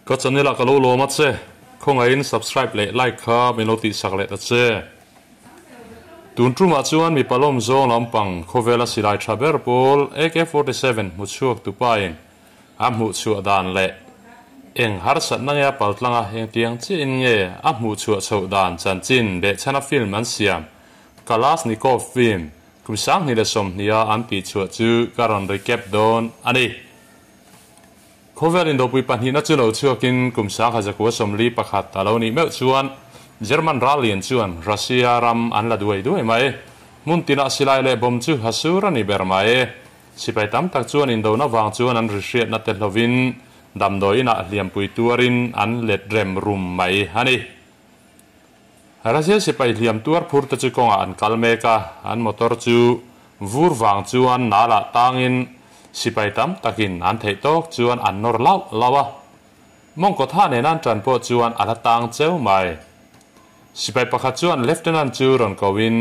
Ka channel ah ka lo lawm a che, khawngaihin subscribe leh like kha min lo tihsak leh ta che. Tun tumah chuan mipa lawm zawng lampang khawvela silai tha ber pawl AK-47 hmuchhuak tupain a hmuhchhuah dan leh eng harsatna nge a paltlang a, engtiang chiahin nge a hmuhchhuah chhoh dan chanchin behchhana film an siam Kalashnikov film kum 2020 a an tihchhuah chu ka rawn recap dawn a ni. Khawvel indopui pahnihna chu lo chhuakin kum 1941 a lo nih meuh chuan German rallian chuan Russia ram an la duai duai mai. Hmun tinah silai leh bomb chu a sur a ni ber mai. Sipai tam tak chuan indona vang chuan an ri hriatna te hlovin damdawi inah hliampui tuarin an let rem rum mai a ni. Russia sipai hliam tuar phur te chu kawngah an kal mek a, an motor chu vur vang chuan nalah tangin sipai tam takin an theih tawk chuan an nawr lauh lauh a. Mawngkaw tha nena an tan pawh chuan a la tang cheu mai. Sipai pakhat chuan Lieutenant chu rawn koin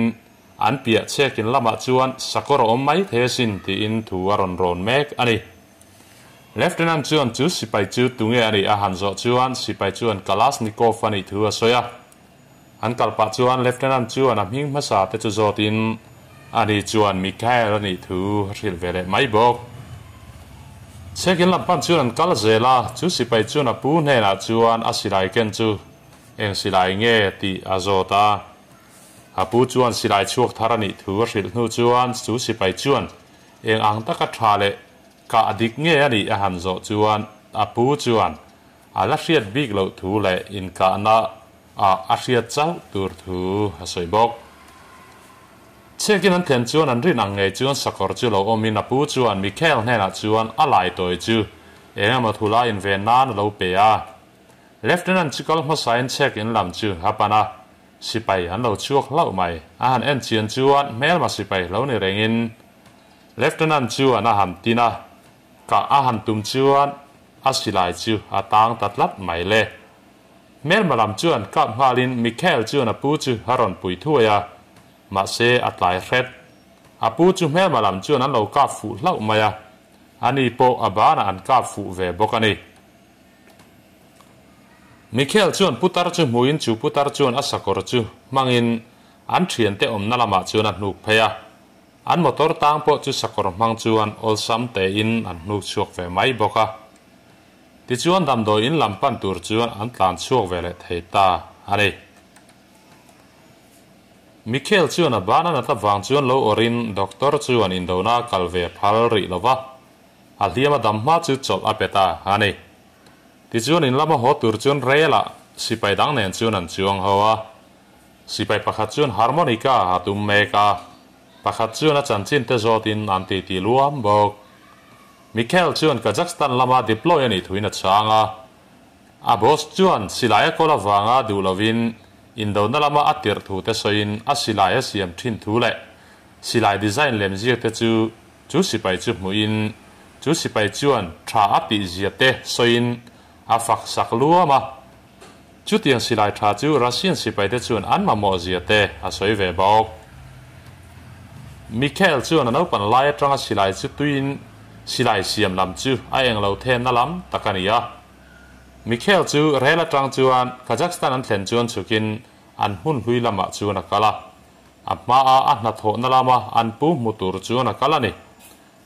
an piah chhekin lamah chuan sakawr a awm mai thei asin tiin thu a rawn rawn mek a ni. Lieutenant chuan chu sipai chu tunge a nih a han zawh chuan sipai chuan Kalashnikov a nih thu a sawi a. An kal pah chuan Lieutenant chuan a hming hmasa te chu zawtin ani chuan Mikhail a nih thu a hrilh ve leh mai bawk. Chhekin lam pan chuan an kal zel a, chu sipai chuan a pu hnenah chuan a silai ken chu eng silai nge tih a zawt a. A pu chuan silai chhuak thar a nih thu a hrilh hnu chuan chu sipai chuan eng ang taka tha leh Kah dik nge a nih a han zawh chuan a pu chuan a la hriat bik loh thu leh inkahna ah a hriat chauh tur thu a sawi bawk. Chhekin an thlen chuan an rin ang ngei chuan sakawr chu lo awmin a pu chuan Mikhail hnenah chuan a lai tawi chu eng emaw thu lai inven nan a lo pe a. Lieutenant chu kal hmasain chhek in lam chu a pan a, sipai an lo chhuak hlauh mai. A han en chian chuan hmelma sipai lo ni rengin Lieutenant chuan a han tin a, kah a han tum chuan a silai chu a tang ta tlat mai le. Hmelma lam chuan kap nghalin Mikhail chuan a pu chu a rawn pui thuai a, mahse a tlai hret. A pu chu hmelma lam chuan an lo kap fuh hlauh mai a, ani pawh a banah an kap fuh ve bawk a ni. Mikhail chuan putar chu hmuin chu putar chuan a sakawr chu hmangin an thiante awmna lamah chuan a hnuk phei a. An motor tang pawh chu sakawr hmang chuan awlsam tein an hnuk chhuak ve mai bawk a. Tichuan damdawi in lam pan tur chuan an tlan chhuak ve leh thei ta a ni. Mikhail chuan a ban a nat avang chuan lo awrhin doctor chuan indona a kal ve phal rih lo va, a hliam a dam hma chu chawlh a pe ta a ni. Tichuan in lama haw tur chuan rel ah sipai dang nen chuan an chuang ho a. Sipai pakhat chuan harmonica a tum mek a, pakhat chuan a chanchin te zawtin an titi luam bawk. Mikhail chuan Kazakhstan lama deploy a nih thuin a chhang a, a boss chuan silai a kawl avanga duh lovin indona lama a tirh thu te sawiin a silai a siam thin thu leh silai design lem ziak te chu chu sipai chu hmuhin chu sipai chuan tha a tih zia te sawiin a fak sak luam a. Chutiang silai tha chu Russian sipaite chuan an mamawh zia te a sawi ve bawk. Mikhail chuan a naupan lai atanga silai chu tuiin silai siam lam chu a eng lo thenna lam tak a ni a. Mikhail chu rel atang chuan Kazakhstan an thlen chuan chhukin an hmun hlui lamah chuan a kal a. A hmaa a hnathawhna lama an pu hmu tur chuan a kal a ni.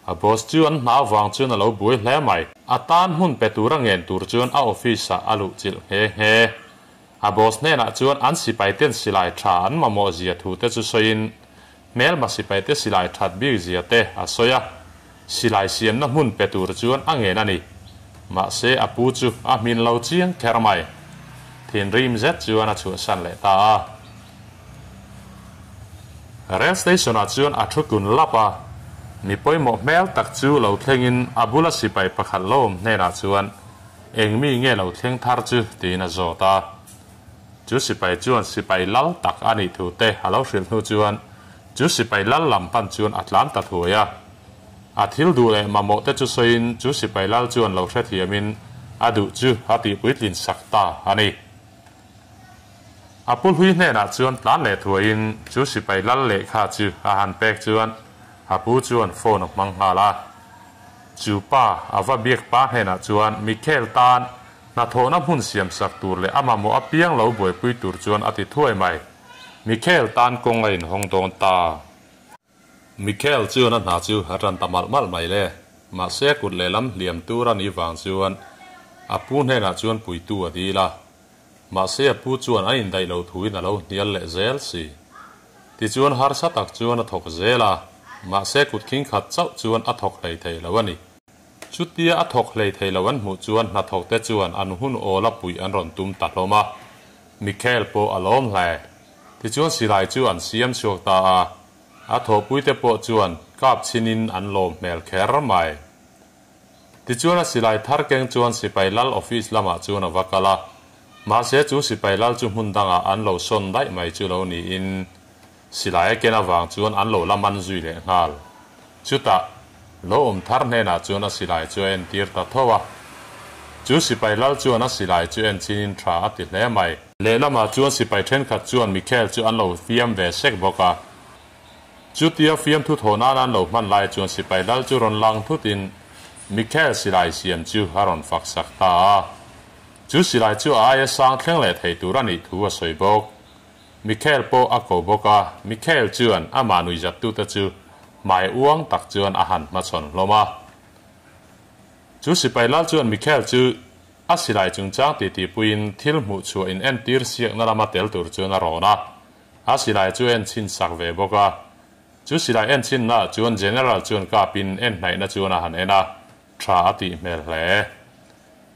A boss chu an hna avang chuan a lo buai hle mai. A tan hmun pe tura ngen tur chuan a office ah a luh chilh nghe nghe. A boss hnenah chuan an sipai ten silai tha an mamawh zia thu te chu sawiin hmelma sipai te silai that bik zia te a sawi a, silai siamna hmun pe tur chuan a ngen a ni. Mahse a pu chu a hmin lo chiang kher mai. Thinrim zet chuan a chhuahsan leh ta a. Rail station ah chuan a thu kun lap a, mi pawimawh hmel tak chu lo thlengin a bula sipai pakhat lo awm hnenah chuan eng mi nge lo thleng thar chu tiin a zawt a. Chu sipai chuan sipai lal tak a nih thu te a lo hrilh hnu chuan chu sipai lal lam pan chuan a tlan ta thuai a. A thil duh leh mamawh te chu sawiin chu sipai lal chuan lo hrethiamin a duh chu a tihpuitlin sak ta a ni. A pu hlui hnenah chuan tlan leh thuaiin chu sipai lal lehkha chu a han pek chuan a pu chuan phone a hmang nghal a. Chu pa a va biak pa hnenah chuan Mikhail tan Hnathawhna hmun siamsak tur leh a mamawh apiang lo buaipui tur chuan a ti thuai mai. Michael tan kawng a inhawng dawn ta. Michael chuan a hna chu a tan ta malh malh mai le. Mahse kut lehlam hliam tur a nih vang chuan a pu hnenah chuan puitu a dil a. Mahse a pu chuan a indaih loh thuin a lo hnial leh zel si. Tichuan harsa tak chuan a thawk zel a, mahse kut khing khat chauh chuan a thawk hlei thei lo a ni. Chutia a thawk hlei thei lo an hmuh chuan hnathawkte chuan an hun awl a puih an rawn tum ta hlawm a, Michael pawh a lawm hle. Tichuan silai chu an siam chhuak ta a, a thawhpuite pawh chuan kap chhinin an lawm hmel kher mai. Tichuan a silai thar keng chuan sipai lal office lamah chuan a va kal a, mahse chu sipai lal chu hmun dangah an lo sawn daih mai chu lo niin silai a ken avang chuan an lo la man zui leh nghal. Chutah, lo awm thar hnenah chuan a silai chu a entir ta tho a. Chu sipai lal chuan a silai chu en chinin tha a ti hle mai. Lehlamah chuan sipai thenkhat chuan Michael chu an lo fiam ve sek bawk a. Chutia fiamthu thaw nan an lo hman lai chuan sipai lal chu rawn lang thutin Michael silai siam chu a rawn fak sak ta a. Chu silai chu a aia sang thleng leh thei tur a nih thu a sawi bawk. Michael pawh a ko bawk a, Michael chuan amah nuihzattute chu hmai uang tak chuan a han hmachhawn hlawm a. Chu sipai lal chuan Michael chu a silai chungchang titipuiin thil hmuh chhuah in entir siakna lama tel tur chuan a rawn a. A silai chu en chhin sak ve bawk a. Chu silai en chhinnaah chuan General chuan kapin en hnaihna chuan a han en a, tha a tih hmel hle.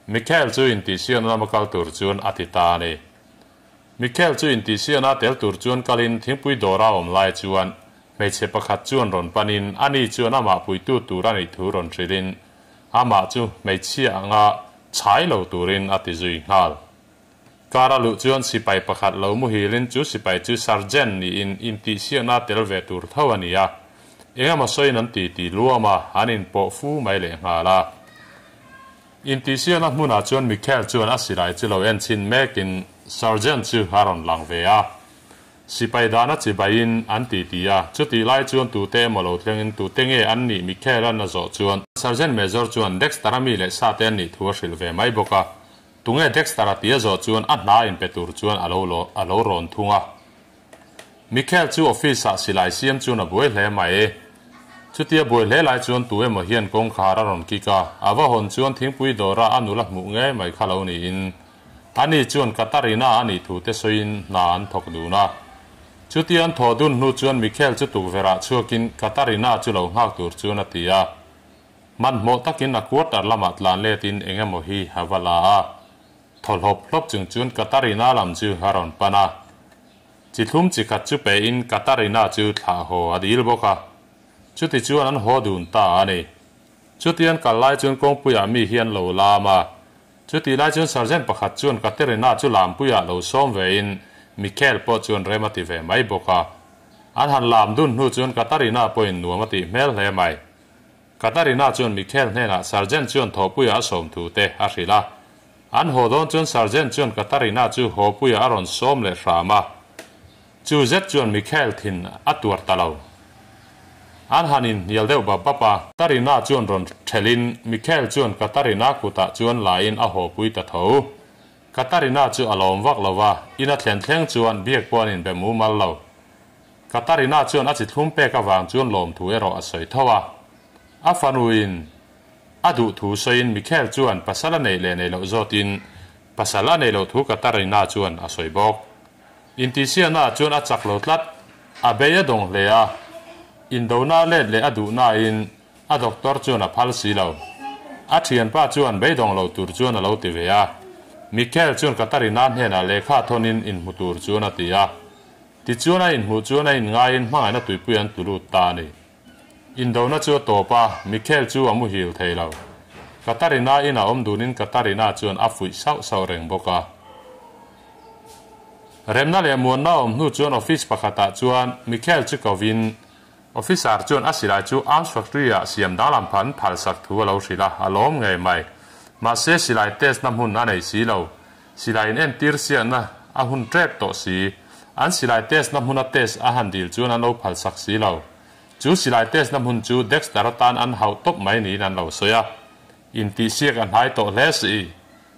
Michael chu intihsiakna lama kal tur chuan a ti ta a ni. Michael chu intihsiakna a tel tur chuan kalin thingpui dawra awm lai chuan hmeichhe pakhat chuan rawn panin ani chuan amah puitu tur a nih thu rawn hrilhin amah chu hmeichhia anga chhai lo turin a ti zui nghal. Car a luh chuan sipai pakhat lo muhilin chu sipai chu sergeant niin intihsiakna tel ve tur tho a ni a. Engemaw sawiin an ti ti luam a, an inpawh fu mai leh nghal a. Intihsiakna hmunah chuan Michael chuan a silai chu lo en chhin mekin sergeant chu a rawn lang ve a. Sipai dana chibaiin an ti ti a, chutih lai chuan tute emaw lo thlengin tute nge an nih Michael-a'n a zawh chuan Sergeant Major chuan Dexter-a mi leh sate an nih thu a hrilh ve mai bawk a. Tunge Dexter a tia zawh chuan a hna inpe tur chuan a lo a lo rawn thung a. Michael chu office ah silai siam chuan a buai hle mai. Chutia buai hle lai chuan tu emaw hian kawngkhar a rawn kik a, a va hawn chuan thingpui dawra a nula hmuh ngei mai kha lo niin ani chuan Katarina a nih thu te sawiin hna an thawk dun a. Chutia an thawh dun hnu chuan Michael chu tukverh ah chhuakin Katarina chu lo nghak tur chuan a ti a. Hmanhmawh takin a quarter lamah tlan letin eng emaw hi a va la a, thaw hlawp hlawp chung chuan Katarina lam chu a rawn pan a. Chi thlum chi khat chu pehin Katarina chu thlah haw a dil bawk a. Chuti chuan an haw dun ta a ni. Chutian kal lai chuan kawngpuiah mi hi an lo lam a. Chutih lai chuan sergeant pakhat chuan Katerina chu lampuiah lo sawm vein Mikhail pawh chuan rem a ti ve mai bawk a. An han lam dun hnu chuan Katarina pawhin nuam a tih hmel hle mai. Katarina chuan Mikhail hnenah Sergeant chuan thawhpuia a sawm thu te a hrilh a. An haw dawn chuan Sergeant chuan Katarina chu hawpuia a rawn sawm leh hram a. Chu zet chuan Mikhail thin a tuar ta lo. An han inhnial deuh bap bap a. Katarina chuan rawn thelhin Mikhail chuan Katarina kutah chuan lain a hawpui ta tho. Katarina chu a lawm vak lo va, in a thlen thleng chuan biak pawh an inbe mumal lo. Katarina chuan a chi thlum pek avang chuan lawmthu erawh a sawi tho a. A fanuin a duh thu sawiin Mikhail chuan pasal a neih leh neih loh zawtin pasal a neih loh thu Katarina chuan a sawi bawk. Intihsiakna ah chuan a chak lo tlat, a bei a dawng hle a, indona a let leh a duh nain a doctor chuan a phal si lo. A thianpa chuan beidawng lo tur chuan a lo ti ve a. Mikhail chuan Katarina hnenah lehkha thawnin inhmu tur chuan a ti a. Tichuan a inhmuh chuan a inngaiin hmangaihna tuipui an tlu lut ta a ni. Indona chu a tawp a, Mikhail chu a muhil thei lo. Katarina in a awm dunin Katarina chuan a fuih sauh sauh reng bawk a. Remna leh muanna a awm hnu chuan office pakhatah chuan Mikhail chu kovin Officer chuan a silai chu arms factory ah siam danglam phan phalsak thu a lo hrilh a, a lawm ngei mai. Mahse silai test na hmun a nei si lo. Silai in entir siahna a hun tep tawh si. An silai test na hmuna test a han dil chuan an lo phalsak si lo. Chu silai test na hmun chu Dexter atan an hauh tawp mai niin an lo sawi a. Intihsiak a hnai tawh hle si.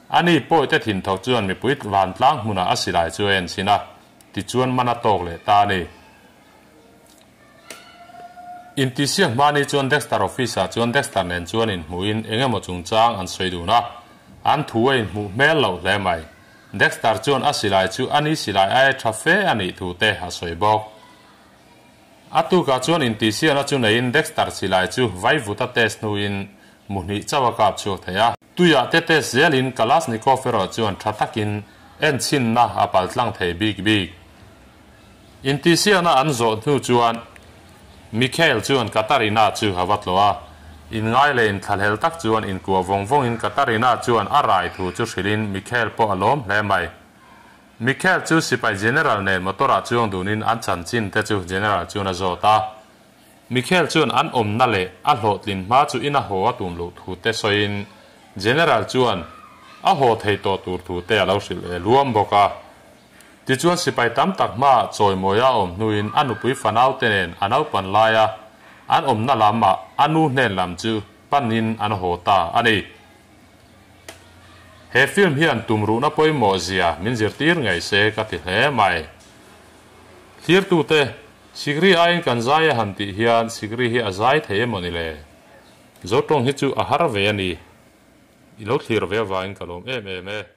Ani pawite thin thawk chuan mipui vantlang hmunah a silai chu a en chhin a, tichuan man a tawk leh ta a ni. Intihsiak hmani chuan Dexter office-ah chuan Dexter nen chuan inhmuhin eng emaw chungchang an sawi dun a, an thu a inhmuh hmel loh hle mai. Dexter chuan a silai chu ani silai aia tha fe a nih thu te a sawi bawk. A tukah chuan intihsiakna chu neiin Dexter silai chu vaivuta test hnuin mu hnih chauh a kap chhuak thei a. Tuiah te test zelin Kalashnikov erawh chuan tha takin enchhinna a paltlang thei bik bik. Intihsiakna an zawh hnu chuan Mikhail chuan Katarina chu a va tlawh a. Inngai leh inthlahlel tak chuan inkuah vawng vawngin Katarina chuan a rai thu chu hrilhin Mikhail pawh a lawm hle mai. Mikhail chu sipai General nen motor ah chuang dunin an chanchin te chu General chuan a zawt a. Mikhail chuan an awmna leh a hlawhtlin hma chu ina haw a tum loh thu te sawiin General chuan a haw thei tawh tur thu te a lo hrilh ve luam bawk a. Tichuan sipai tam tak hmaah chawimawi a awm hnuin a nupui fanau te nen a naupan laia an awmna lam ah a nu hnen lam chu panin an haw ta a ni. He film hian tumruhna pawimawh zia min zirtir ngei se ka ti hle mai. Thlirtute, Sikri aiin kan zai a han tih hian Sikri hi a zai thei emaw ni le? Zotawng hi chu a har ve a ni. I lo thlir ve avangin ka lawm em em e.